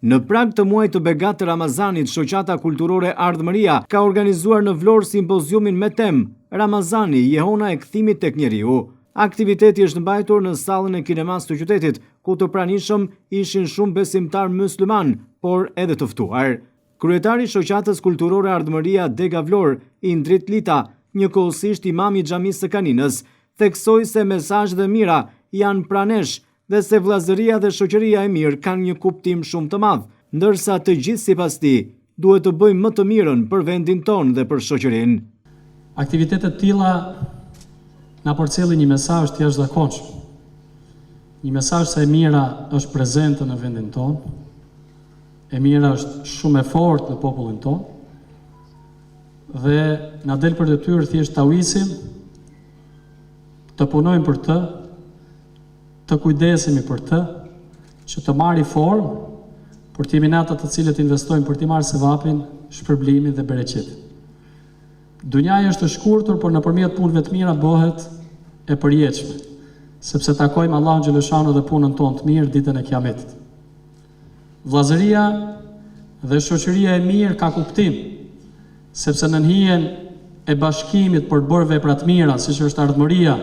Në prag të muajit të begatë të Ramazanit, Shoqata Kulturore Ardhmëria ka organizuar në Vlorë simpoziumin me temë Ramazani, jehona e kthimit tek njeriu. Aktiviteti është mbajtur në sallën e kinemasë të qytetit, ku të pranishëm ishin shumë besimtarë myslimanë, por edhe të ftuar. Kryetari i Shoqatës Kulturore Ardhmëria Dega Vlorë, Indrit Lita, njëkohësisht imam i Xhamisë së Kaninës, theksoi se mesazhet e mira janë pranë nesh dhe se vëllazëria dhe shoqëria e mirë kanë një kuptim shumë të madh, ndërsa të gjithë sipas tij, duhet të bëjmë më të mirën për vendin tonë dhe për shoqërinë. Aktivitete të tilla na përcjellin një mesazh të jashtëzakonshëm. Një mesazh se e mira është prezente në vendin tonë, e mira është shumë e fortë në popullin tonë dhe na del për detyrë thjesht ta ujisim, të punojmë për të, të kujdesemi për të, që të marri formë, por të jemi ne ata të cilët investojmë për t'i marrë sevapin, shpërblimin dhe bereqetin. Dunjaja është e shkurtër, por nëpërmjet punëve të mira bëhet e përjetshme, sepse takojmë Allahun xheleshanu dhe punën tonë të mirë ditën e Kiametit. Vëllazëria dhe shoqëria e mirë ka kuptim, sepse nën hijen e bashkimit për të bërë vepra të mira, siç është ardhmëria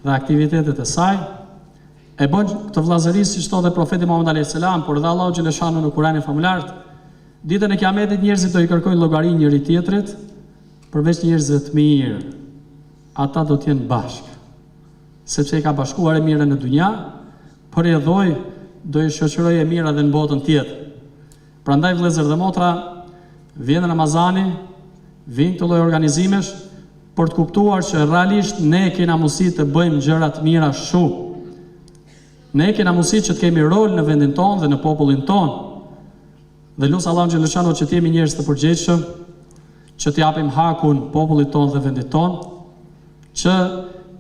dhe aktivitetet e saj, e bën këtë vëllazëri siç thotë dhe profeti Muhammed alejhi selam, por dhe Allahu xheleshanu në Kuranin famëlartë, ditën e Kiametit njerëzit do i kërkojnë llogari njëri-tjetrit, përveç njerëzve të mirë, ata do të jenë bashkë. Sepse i ka bashkuar e mira në dynja, për rrjedhojë do i shoqërojë e mira dhe në botën tjetër. Prandaj vëllezër dhe motra, vjen Ramazani, vijnë këto lloj organizimesh për të kuptuar që realisht ne kena mundësi të bëjmë gjëra të mira shumë. Ne kena mundësi që të kemi rol në vendin tonë dhe në popullin tonë. Dhe lus Allahun xheleshanu që të jemi njerëz të përgjegjshëm, që të japim hakun popullit tonë dhe vendit tonë, që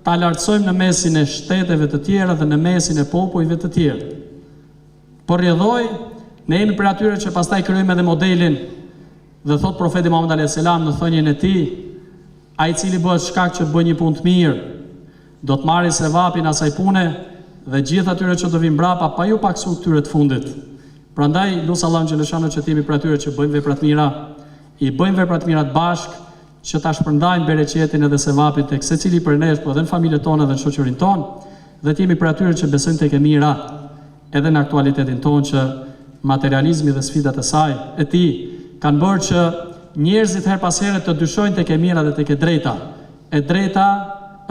ta lartësojmë në mesin e shteteve të tjera dhe në mesin e popujve të tjerë. Për rrjedhojë, ne jemi prej atyre që pastaj krijojmë edhe modelin dhe thotë profeti Muhammed alayhis salam në thënien e tij, ai i cili bëhet shkak që të bëjë një punë të mirë, do të marrë sevapin asaj pune dhe gjithë atyre që do vijnë mbrapa pa ju pakësu këtyre të fundit. Prandaj lus Allahun xheleshanu që të jemi prej atyre që bëjmë vepra të mira, i bëjmë vepra të mira të bashkë, që ta shpërndajmë bereqetin edhe sevapin tek secili prej nesh, po edhe në familjet tona dhe në shoqërinë tonë, dhe të jemi prej atyre që besojmë tek e mira, edhe në aktualitetin tonë që materializmi dhe sfidat e saj, e tij, kanë bërë që njerëzit herë pas here të dyshojnë tek e mira dhe tek e drejta. E drejta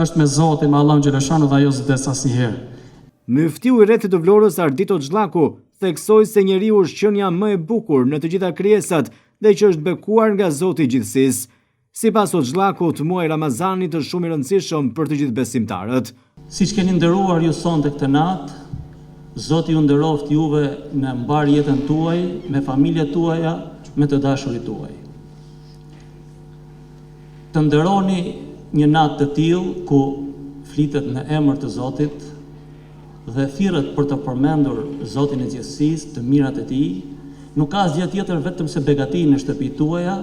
është me Zotin, me Allahun xheleshanu dhe ajo s'vdes asnjëherë. Myftiu i rrethit të Vlorës Ardit Hoxhllaku theksoi se njeriu është qenia më e bukur në të gjitha krijesat dhe që është bekuar nga Zoti i gjithësisë. Sipas Hoxhllakut, muaji i Ramazanit është shumë i rëndësishëm për të gjithë besimtarët. Siç keni nderuar ju sonte këtë natë, Zoti ju nderoftë juve në mbarë jetën tuaj, me familjet tuaja, me të dashurit tuaj. Të nderoni një natë të tillë ku flitet në emër të Zotit, dhe thirret për të përmendur Zotin e gjithësisë, të mirat e Tij, nuk ka asgjë tjetër vetëm se begati në shtëpitë tuaja,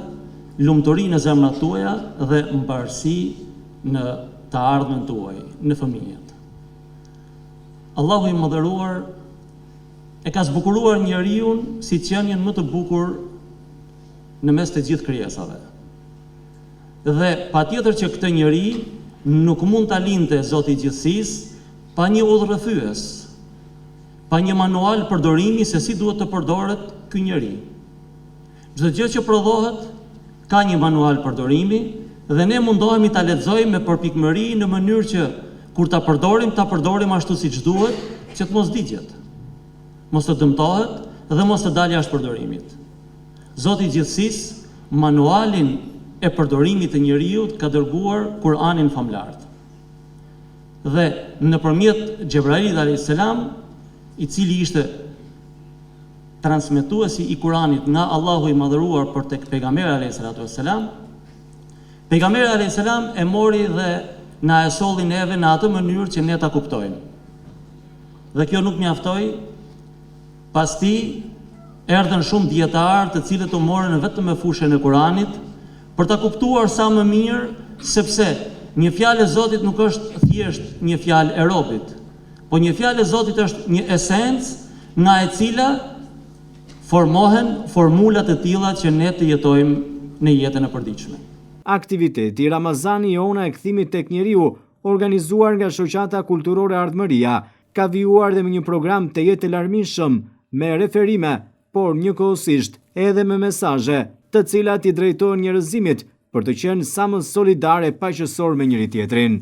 lumturi në zemrat tuaja dhe mbarësi në të ardhmen tuaj, në fëmijët. Allahu i Madhëruar e ka zbukuruar njeriun si qenien më të bukur në mes të gjithë krijesave. Dhe patjetër që këtë njeri nuk mund ta linte Zoti i Gjithësisë pa një udhërrëfyes, pa një manual përdorimi se si duhet të përdoret ky njeri. Çdo gjë që prodhohet ka një manual përdorimi dhe ne mundohemi ta lexojmë me përpikmëri në mënyrë që kur ta përdorim ta përdorim ashtu siç duhet që të mos digjet, mos të dëmtohet dhe mos të dalë jashtë përdorimit. Zoti i Gjithësisë manualin e përdorimit të njeriut ka dërguar Kur'anin famëlartë. Dhe nëpërmjet Xhebrailit alejhi selam, i cili ishte transmetuesi i Kur'anit nga Allahu i Madhëruar për tek Pejgamberi alejhi salatu vesselam, Pejgamberi alejhi selam e mori dhe na e solli neve në atë mënyrë që ne ta kuptojmë. Dhe kjo nuk mjaftoi, Pas tij, erdhën shumë dijetarë të cilët u morën vetëm me fushën e Kuranit, për ta kuptuar sa më mirë, sepse një fjalë e Zotit nuk është thjesht një fjalë e robit, po një fjalë e Zotit është një esencë nga e cila. Formohen formula të tilla që ne të jetojmë në jetën e përditshme. Aktiviteti Ramazani jehona e kthimit tek njeriu, organizuar nga Shoqata Kulturore Ardhmëria, ka vijuar dhe me një program tejet të larmishëm, me referime, por njëkohësisht edhe me mesazhe, të cilat i drejtohen njerëzimit për të qenë sa më solidar e paqësor me njëri-tjetrin.